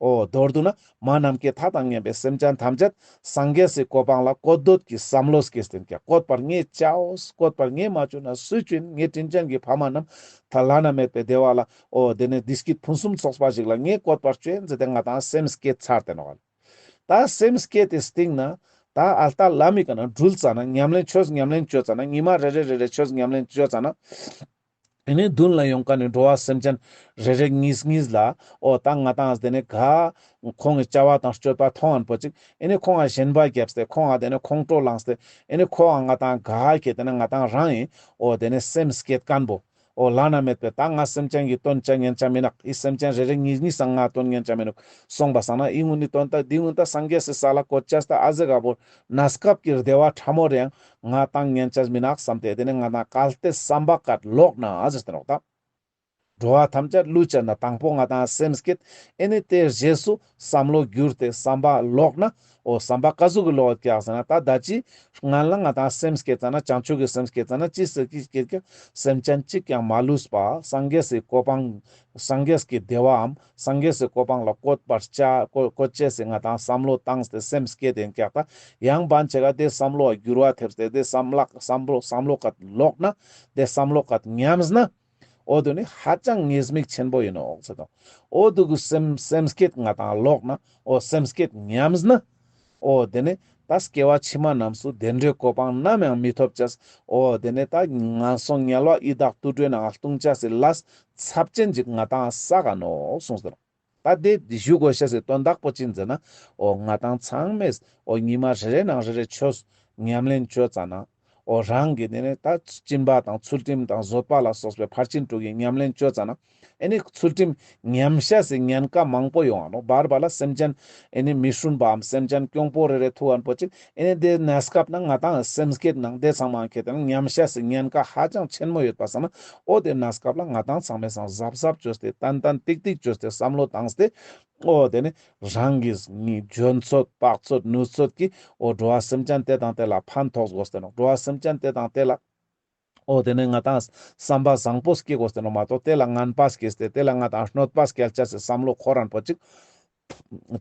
འོ་མདོར་བསྡུ་ན་མ་ནམ་མཁའི་མཐའ་དང་མཉམ་པའི་སེམས་ཅན་ཐམས་ཅད་སངས་རྒྱས་སི་གོ་འཕང་ལ་བཀོད་འདོད་ཀྱི་བསམ་བློ་བསྐྱེད་ཏེ་ཀྱག། བཀོད་པར་ངས་བྱའོ། བཀོད་པར་ངས་མ་བཅོས་ན་སུས་བཅོ་ཡིན། ངའི་དྲིན་ཅན་གྱི་ཕ་མ་རྣམས་ད་བླ་ན་མེད་པའི་བདེ་བ་ལ་འོ་དེ་ནས་བདེ་སྐྱིད་ཕུན་སུམ་ཚོགས་པ་ཞིག་ལ་ངས་བཀོད་པར་བཅོས་ཡིན་ཟེར་ཏེ་ང་ཏང་སེམས་བསྐྱེད་ཚར་ཏེ་ནོག་ལེ། ད་སེམས་བསྐྱེད་དེ་སྟིང་ན་ད་ཨལ་ཏ་ལ་མི་ཀ་ན་འགྲུལ་ཙ་ན་ཉམས་ལེན་ཆོས་ཉམས་ལེན་ཅོ་ཙ་ན་ཉི་མ་རེ་རེ་རེ་རེ་ཆོས་ཉམས་ལེན་ཅོ་ཙ་ན་ཨེ་ནི་མདུན་ལ་ཡོང་ཀ་ནི་འགྲོ་བ་སེམས་ཅན་རེ་རེ་གཉིས་གཉིས་ལ་འོ་ད་ང་ཏང་དེ་ནི་ག་ཁོང་གི་བྱ་བ་དང་སྤྱོད་པ་མཐོང་ཨན་པོ་ཅིག་ཨེ་ནི་ཁོང་ང་ཞེན་པ་བརྒྱབ་སྟེ་ཁོང་ང་དེ་ནི་ཁོང་ཁྲོ་ལངས་ཏེ་ཨེ་ནི་ཁོང་ང་ང་ཏང་ག་ཁེ་དེ་ནི་ང་ཏང་རང་ཡིན་འོ་དེ་ནི་སེམས་བསྐྱེད་མཁན་པོ། འོ་བླ་ན་མེད་པའི་ད་ང་སེམས་ཅན་གྱི་དོན་བྱ་ཉན་ཆ་མི་ནུག། ཨི་སེམས་ཅན་རེ་རེ་གཉིས་གཉིས་སང་ང་དོན་ཉན་ཆ་མི་ནུག། སོང་པ་སང་ན་ཨི་ངུན་ནི་དོན་དག་འདི་ངུན་ད་སངས་རྒྱས་སི་ས་ལ་བཀོད་ཅས་ད་ཨ་ཟེ་ག་བོ་གནས་སྐབས་ཀྱི་བདེ་བ་ཕྲ་མོ་རེ་ཡང་ང་ཏང་ཉན་ཆ་མི་ནུག་བསམ་སྟེ་དེ་ནི་ང་ཏང་གལ་ཏེ་བསམ་པ་ཀ་ལོག་ན་ཨ་ཟེར་ཏེ་ནོག་ད། འགྲོ་བ་ཐམས་ཅད་ལུས་ཅན་ན་དང་པོ་ང་ཏང་སེམས་བསྐྱེད་ཨེ་ནི་དེ་རྗེས་སུ་བསམ་བློ་བསྒྱུར་ཏེ་བསམ་པ་ལོག་ན། འོ་བསམ་པ་ཀ་ཟུག་གི་ལོག་ཀྱག་ཟེར་ན་ད་ད་ཅི་སྔན་ལ་ང་ཏང་སེམས་བསྐྱེད་ཙ་ན་བྱང་ཆུབ་ཀྱི་སེམས་བསྐྱེད་ཙ་ན་ཅི་ཟེར་གྱི་བསྐྱེད་ཀྱག། སེམས་ཅན་གཅིག་ཀྱང་མ་ལུས་པ་སངས་རྒྱས་སི་གོ་འཕང་སངས་རྒྱས་ཀྱི་བདེ་བའམ་སངས་རྒྱས་སི་གོ་འཕང་ལ་བཀོད་པར་བྱ་བཀོད་བཀོད་ཅེས་སི་ང་ཏང་བསམ་བློ་བཏང་སྟེ་སེམས་བསྐྱེད་དེ་ཀྱག་ད་ཡང་བན་ཆེ་ག་དེ་བསམ་བློ་བསྒྱུར་བ་ཐེབས་ཏེ་དེ་བསམ་བློ་བསམ་བློ་བསམ་བློ་ཀ་ལོག་ན་དེ་བསམ་བློ་ཀ་ཉམས་ན། འོ་དེ་ནི་ཧ་ཅང་ཉེས་དམིགས་ཆེན་པོ་ཡིན་ནོག་ཟེར་དང་། འོ་དེ་གི་སེམས་སེམས་བསྐྱེད་ང་ཏང་ལོག་ན། འོ་སེམས་བསྐྱེད་ཉམས་ན། འོ་དེ་ནི་ད་སྐྱེ་བ་ཕྱི་མ་རྣམས་སུ་བདེ་འབྲས་གོ་འཕང་ནམ་ཡང་མི་ཐོབ་ཅེས། འོ་དེ་ནི་ད་ངན་སོང་དམྱལ་བ་ཡི་དྭགས་དུད་འགྲོའི་ནང་ལྟུང་ཅེས་སི་ལས་ཚབས་ཆེན་ཅིག་ང་ཏང་བསགས་ག་ནོག་གསུངས་ཟེར། ད་དེ་ཞུ་དགོས་ཤེས་སི་དོན་དག་པོ་ཅི་ཡིན་ཟེར་ན། འོ་ང་ཏང་ཚང་མས་འོ་ཉི་མ་རེ་རེ་ནང་རེ་རེ་ཆོས་ཉམས་ལེན་ཅོ་ཙ་ན། འོ་རང་གི་དེ་ནི་ད་སྦྱིན་པ་དང་ཚུལ་ཁྲིམས་དང་བཟོད་པ་ལ་སོགས་པའི་ཕར་ཕྱིན་དྲུག་གི་ཉམས་ལེན་ཅོ་ཙ་ན། ཨེ་ནི་ཚུལ་ཁྲིམས་ཉམས་ཤེས་སི་ཉེན་ཁ་མང་པོ་ཡོང་ང་ནོག། བར་བར་ལ་སེམས་ཅན་ཨེ་ནི་མི་སྲུན་པའམ་སེམས་ཅན་གྱོང་པོ་རེ་རེ་ཐུག་ཨན་པོ་ཅིག། ཨེ་ནི་དེ་གནས་སྐབས་ན་ང་ཏང་སེམས་བསྐྱེད་ནང་དེ་ཚང་མ་ཁེ་ཏེ་ན་ཉམས་ཤེས་སི་ཉེན་ཁ་ཧ་ཅང་ཆེན་མོ་ཡོད་པ་སང་ན། འོ་དེ་གནས་སྐབས་ལ་ང་ཏང་ཚང་མས་སང་གཟབ་གཟབ་ཅོས་ཏེ་ཏན་ཏན་ཏིག་ཏིག་ཅོས་ཏེ་བསམ་བློ་བཏང་སྟེ། འོ་དེ་ནི་རང་གི་ནི་འཇོན་ཚོད་དཔག་ཚོད་ནུས་ཚོད་ཀྱིས་འོ་འགྲོ་བ་སེམས་ཅན་དེ་དང་དེ་ལ་ཕན་ཐོགས་དགོས་ཏེ་ནོག། འགྲོ་བ་སེམས་ཅན་དེ་དང་དེ་ལ། འོ་དེ་ནི་ང་ཏང་བསམ་པ་བཟང་པོ་སྐྱེ་དགོས་ཏེ་ནོག་མ་གཏོགས་དེ་ལ་ངན་པ་སྐྱེས་ཏེ་དེ་ལ་ང་ཏང་གནོད་པ་སྐྱེལ་ཅེས་སི་བསམ་བློ་འཁོར་རན་པོ་ཅིག།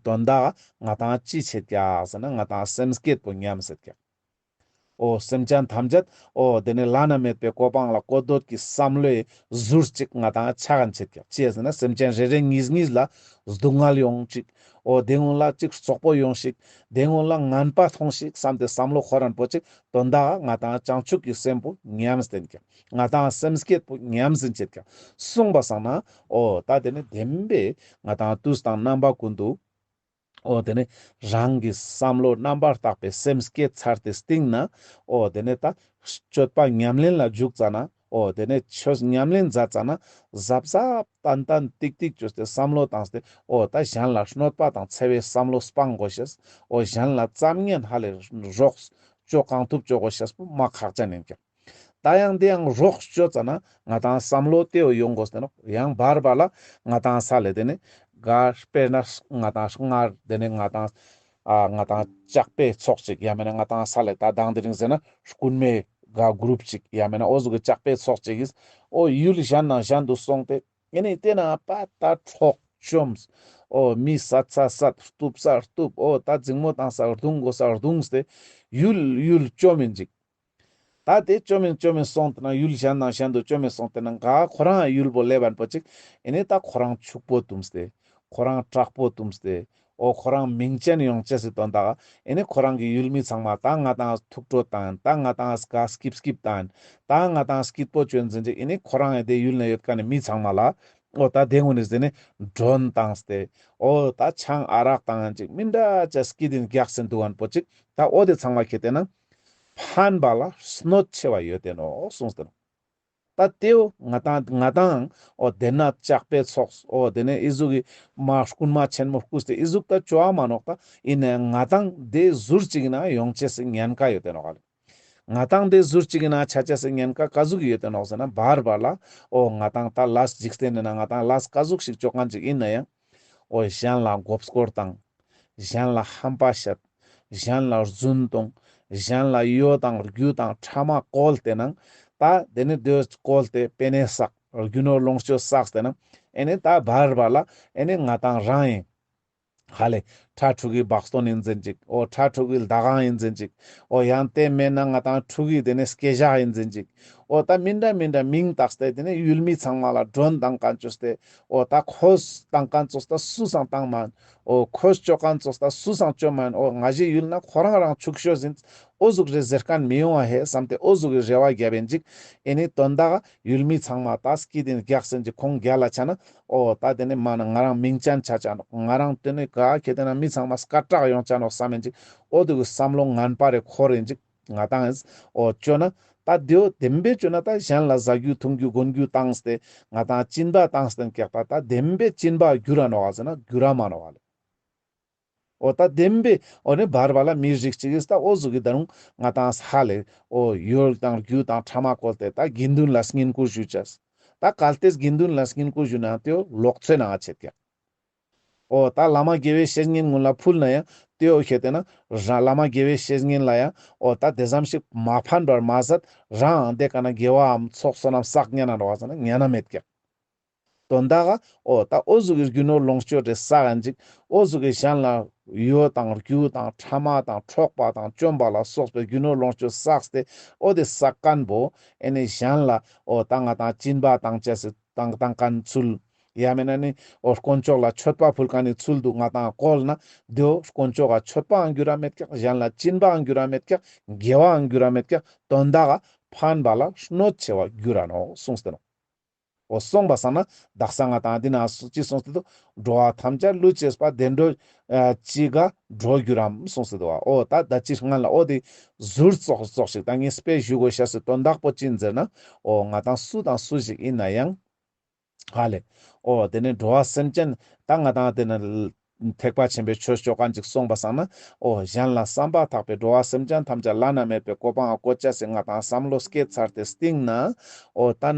དོན་དག་ང་ཏང་ཅི་བྱེད་ཀྱག་ཟེར་ན་ང་ཏང་སེམས་བསྐྱེད་པོ་ཉམས་སེད་ཀྱག། འོ་སེམས་ཅན་ཐམས་ཅད་འོ་དེ་ནི་བླ་ན་མེད་པའི་གོ་འཕང་ལ་བཀོད་འདོད་ཀྱི་བསམ་བློའི་ཟུར་ཅིག་ང་ཏང་ཆག་ག་ཆེད་ཀྱག། ཅི་ཟེར་ན་སེམས་ཅན་རེ་རེ་གཉིས་གཉིས་ལ་སྡུག་བསྔལ་ཡོང་ཅིག། འོ་དེ་ངུན་ལ་ཅིག་རྩོག་པོ་ཡོང་ཞིག། དེ་ངུན་ལ་ངན་པ་མཐོང་ཞིག་བསམ་སྟེ་བསམ་བློ་འཁོར་རན་པོ་ཅིག། དོན་དག་ང་ཏང་བྱང་ཆུབ་ཀྱི་སེམས་པོ་ཉམས་སྟེ་ཀྱག། ང་ཏང་སེམས་བསྐྱེད་པོ་ཉམས་ཟིན་ཆེད་ཀྱག། སོང་པ་སང་ན་འོ་ད་དེ་ནི་བདེན་པའི་ང་ཏང་དུས་དང་རྣམ་པ་ཀུན་ཏུ། འོ་དེ་ནི་རང་གི་བསམ་བློ་རྣམ་པར་དག་པའི་སེམས་བསྐྱེད་ཚར་ཏེ་སྟིང་ན། འོ་དེ་ནི་ད་སྤྱོད་པ་ཉམས་ལེན་ལ་འཇུག་ཙ་ན། འོ་དེ་ནི་ཆོས་ཉམས་ལེན་མཛད་ཙ་ན་གཟབ་གཟབ་ཏན་ཏན་ཏིག་ཏིག་ཅོས་ཏེ་བསམ་བློ་བཏང་སྟེ། འོ་ད་གཞན་ལ་གནོད་པ་དང་འཚེ་བའི་བསམ་བློ་སྤང་དགོས་ཤེས། འོ་གཞན་ལ་ཙམ་ཉན་ཧ་ལས་རོགས་ཅོ་གང་ཐུབ་ཅོ་དགོས་ཤེས་པོ་མ་ཁག་ཅན་ཡིན་ཀྱག། ད་ཡང་དེ་ཡང་རོགས་ཅོ་ཙ་ན་ང་ཏང་བསམ་བློ་དེ་བོ་ཡོང་དགོས་ཏེ་ནོག། ཡང་བར་བར་ལ་ང་ཏང་ས་ལེ་དེ་ནི་ག་དཔེར་ན་ང་ཏང་སྔར་དེ་ནི་ང་ཏང་ཨ་ང་ཏང་ཇག་པའི་ཚོགས་ཅིག་ཡང་མེད་ན་ང་ཏང་ས་ལེ་ད་དང་དེ་རིང་ཟེར་ན་རྐུན་མའི་ག་གུ་རུབ་ཅིག་ཡང་མེད་ན་འོ་ཟུག་གི་ཇག་པའི་ཚོགས་ཅིག་གིས་འོ་ཡུལ་གཞན་ནང་གཞན་དུ་སོང་སྟེ་ཨེ་ནི་དེ་ན་པ་ད་འཕྲོག་བཅོམ། འོ་མི་བསད་ས་བསད། གཏུབ་ས་གཏུབ། འོ་ད་འཛིང་མོ་བཏང་ས་རྡུང་དགོས་ས་རྡུངས་ཏེ་ཡུལ་ཡུལ་བཅོམ་ཡིན་ཅིག། ད་དེ་བཅོམ་ཡིན་བཅོམ་ཡིན་སོང་སྟེ་ན་ཡུལ་གཞན་ནང་གཞན་དུ་བཅོམ་ཡིན་སོང་སྟེ་ན་ག་ཁོ་རང་ཡུལ་པོ་ལེབ་བན་པོ་ཅིག། ཨེ་ནི་ད་ཁོ་རང་ཕྱུག་པོ་བཏུམས་ཏེ། ཁོ་རང་དྲག་པོ་བཏུམས་ཏེ། འོ་ཁོ་རང་མིང་ཅན་ཡོང་ཅེས་སི་དོན་དག། ཨེ་ནི་ཁོ་རང་གི་ཡུལ་མི་ཚང་མ་ད་ང་ཏང་ཐུགས་སྤྲོ་བཏང་ཡིན། ད་ང་ཏང་ག་སྐྱིབས་སྐྱིབས་བཏང་ཡིན། ད་ང་ཏང་སྐྱིད་པོ་བཅོ་ཡིན་ཟེར་ཅིག། ཨེ་ནི་ཁོ་རང་ཡང་དེ་ཡུལ་ན་ཡོད་མཁན་ནི་མི་ཚང་མ་ལ། འོ་ད་དེ་ངུན་ནི་ཟེར་ནི་མགྲོན་བཏང་སྟེ། འོ་ད་ཆང་ཨ་རག་བཏང་ཡིན་ཅིག་མི་འདྲ་ཅེས་སྐྱིད་ཡིན་རྒྱག་ཟིན་འདུག་བན་པོ་ཅིག། ད་འོ་དེ་ཚང་མ་ཁེ་ཏེ་ན་ཕན་པ་ལ་གནོད་ཆེ་བ་ཡོད་དེ་ནོག་གསུངས་ཏེ་ནོག། ད་དེའོ་ང་ཏང་ང་ཏང་འོ་དེ་ན་ལྕགས་པའི་ཚོགས་འོ་དེ་ནས་ཨི་ཟུག་གི་མ་རྐུན་མ་ཆེན་མོ་རྐུས་ཏེ་ཨི་ཟུག་ད་ཅོ་བ་མ་ནོག། ད་ཨིན་ནའང་ང་ཏང་དེ་ཟུར་ཅིག་གི་ནང་ཡོང་ཅེས་སི་ཉེན་ཁ་ཡོད་དེ་ནོག་ལེ། ང་ཏང་དེ་ཟུར་ཅིག་གི་ནང་ཆ་ཅེས་སི་ཉེན་ཁ་ག་ཟུག་གི་ཡོད་དེ་ནོག་ཟེར་ན་བར་བར་ལ་འོ་ང་ཏང་ད་ལས་འཇིག་རྟེན་ནི་ནང་ང་ཏང་ལས་ག་ཟུག་ཞིག་ཅོ་མཁན་ཅིག་ཨིན་ནའང་འོ་གཞན་ལ་མགོ་སྐོར་བཏང་། གཞན་ལ་ཧམ་པ་བཤད། གཞན་ལ་རྫུན་གཏོང་། གཞན་ལ་གཡོ་དང་རྒྱུ་དང་ཕྲ་མ་བཀོལ་ཏེ་ནང་ད་དེ་ནི་དེ་བཀོལ་ཏེ་པེ་ནེ་བསགས་རྒྱུ་ནོར་ལོངས་སྤྱོད་བསགས་ཏེ་ནང་ཨེ་ནི་ད་བར་བར་ལ་ཨེ་ནི་ང་ཏང་རང་ཨིན། ཧ་ལེ། ཁྲ་ཕྲུ་གུའི་བག་སྟོན་ཨིན་ཟེར་ཅིག་འོ་ཁྲ་ཕྲུ་གུའི་ཟླ་གང་ཨིན་ཟེར་ཅིག་འོ་ཡང་དེ་མེད་ན་ང་ཏང་ཕྲུ་གུའི་དེ་ནི་སྐྱེ་ཞག་ཨིན་ཟེར་ཅིག་འོ་ད་མི་འདྲ་མི་འདྲ་མིང་བཏགས་ཏེ་དེ་ནི་ཡུལ་མི་ཚང་མ་ལ་མགྲོན་བཏང་མཁན་ཅོས་ཏེ་འོ་ད་ཁོས་བཏང་མཁན་ཙོགས་ད་སུས་སང་བཏང་མན། འོ་ཁོས་ཅོ་མཁན་ཙོགས་ད་སུས་སང་ཅོ་མན། འོ་ང་ཞའི་ཡུལ་ན་ཁོ་རང་རང་ཕྱུག་ཤོས་ཨིན། འོ་ཟུག་རེ་ཟེར་མཁན་མི་ཡོང་བ་ཧེ་བསམ་སྟེ་འོ་ཟུག་གི་རེ་བ་རྒྱབ་ཨིན་ཅིག་ཨེ་ནི་དོན་དག་ཡུལ་མི་ཚང་མ་ད་སྐྱིད་ཨིན་རྒྱགས་ཨིན་ཅིག་ཁོང་རྒྱལ་ལ་ཆ་ན་འོ་ད་དེ་ནི་མ་ན་ང་རང་མིང་ཅན་ཆ་ཆ་ནོག་ང་རང་དེ་ནི་ག་ཁེ་དེ་ན་མི་ཚང་མ་སྐད་གྲགས་ཡོང་ཆ་ནོག་བསམ་ཨིན་ཅིག་འོ་དེ་གི་བསམ་བློ་ངན་པ་རེ་འཁོར་ཨིན་ཅིག་ང་ཏང་ཨིན། འོ་ཅོ་ན་ད་དེའོ་བདེན་པའི་ཅོ་ན་ད་གཞན་ལ་ཟ་རྒྱུ་འཐུང་རྒྱུ་གོན་རྒྱུ་བཏང་སྟེ་ང་ཏང་སྦྱིན་པ་བཏང་སྟེ་ཀྱག་ད་ད་བདེན་པའི་སྦྱིན་པ་འགྱུར་ར་ནོག་ག་ཟེར་ན་འགྱུར་ར་མ་ནོག་ག་ལེ། འོ་ད་བདེན་པའི་འོ་ནི་བར་བར་ལ་མི་རིགས་ཅིག་གིས་ད་འོ་ཟུག་གི་ད་རུང་ང་ཏང་ཧ་ལེ་འོ་ཡོལ་དང་རྒྱུ་དང་ཕྲ་མ་བཀོལ་ཏེ་ད་དགེ་འདུན་ལ་བསྙེན་བཀུར་ཞུ་ཅེས། ད་གལ་ཏེ་དགེ་འདུན་ལ་བསྙེན་བཀུར་ཞུ་ན་དེའོ་ལོག་འཚོའི་ནང་ང་ཆེད་ཀྱག་འོ་ད་བླ་མ་དགེ་བའི་བཤེས་གཉེན་ཀུན་ལ་ཕུལ་ན་ཡང་དེའོ་ཁེ་དེ་ན་རང་བླ་མ་དགེ་བའི་བཤེས་གཉེན་ལ་ཡང་འོ་ད་དེ་ཙམ་ཞིག་མ་ཕན་པར་མ་ཟད་རང་དེ་ཀ་ན་དགེ་བའམ་ཚོགས་བསོད་ནམས་བསགས་ཉན་ན་རོགས་ཟེར་ན་ཉན་ན་མེད་ཀྱག་དོན་དག་ག་འོ་ད་འོ་ཟུག་གི་རྒྱུ་ནོར་ལོངས་སྤྱོད་རེ་བསགས་ཨིན་ཅིག་འོ་ཟུག་གི་གཞན་ལ་གཡོ་དང་རྒྱུ་དང་ཕྲ་མ་དང་འཕྲོག་པ་དང་བཅོམ་པ་ལ་སོགས་པའི་རྒྱུ་ནོར་ལོངས་སྤྱོད་བསགས་ཏེ་འོ་དེ་བསགས་མཁན་པོ་ཨེ་ནི་གཞན་ལ་འོ་ད་ང་ཏང་སྦྱིན་པ་བཏང་ཅེས་སི་བཏང་བཏང་མཁན་ཚུལ། ཡང་མེད་ན་ནི་འོ་དཀོན་མཆོག་ལ་མཆོད་པ་ཕུལ་མཁན་ནི་ཚུལ་དུ་ང་ཏང་བཀོལ་ན་དེའོ་དཀོན་མཆོག་ག་མཆོད་པའང་འགྱུར་ར་མེད་ཀྱག་གཞན་ལ་སྦྱིན་པའང་འགྱུར་ར་མེད་ཀྱག་དགེ་བའང་འགྱུར་ར་མེད་ཀྱག་དོན་དག་ག་ཕན་པ་ལ་གནོད་ཆེ་བ་འགྱུར་ར་ནོག་གསུངས་ཏེ་ནོག་འོ་སོང་པ་སང་ན་དག་ས་ང་ཏང་འདི་ན་སུ་ཅི་གསུངས་ཏེ་འདུག་འགྲོ་བ་ཐམས་ཅད་བསླུ་བྱེད་པ། བདེ་འགྲོ་ཨ་ཅི་དགའ་འགྲོ་འགྱུར་རམ་གསུངས་ཏེ་འདུག་འོ་ད་ད་ཅི་སྔན་ལ་འོ་དེ་ཟུར་ཙོགས་ཙོགས་ཤིག་ད་ངས་དཔེ་ཞུ་དགོས་ཤེས་སི་དོན་དག་པོ་ཅི་ཨིན་ཟེར་ན་འོ་ང་ཏང་སུ་དང་སུ་ཞིག་ཨིན་ན་ཡང་ཧ་ལེ། འོ་དེ་ནི་འགྲོ་བ་སེམས་ཅན་ད་ང་ཏང་དེ་ནི་ཐེག་པ་ཆེན་པོའི་ཆོས་ཅོ་མཁན་ཅིག་སོང་པ་སང་ན་འོ་གཞན་ལ་བསམ་པ་ཐག་པའི་འགྲོ་བ་སེམས་ཅན་ཐམས་ཅད་བླ་ན་མེད་པའི་གོ་འཕང་ང་བཀོད་ཅེས་སི་ང་ཏང་བསམ་བློ་སྐྱེད་ཚར་ཏེ་སྟིང་ན་འོ་ད་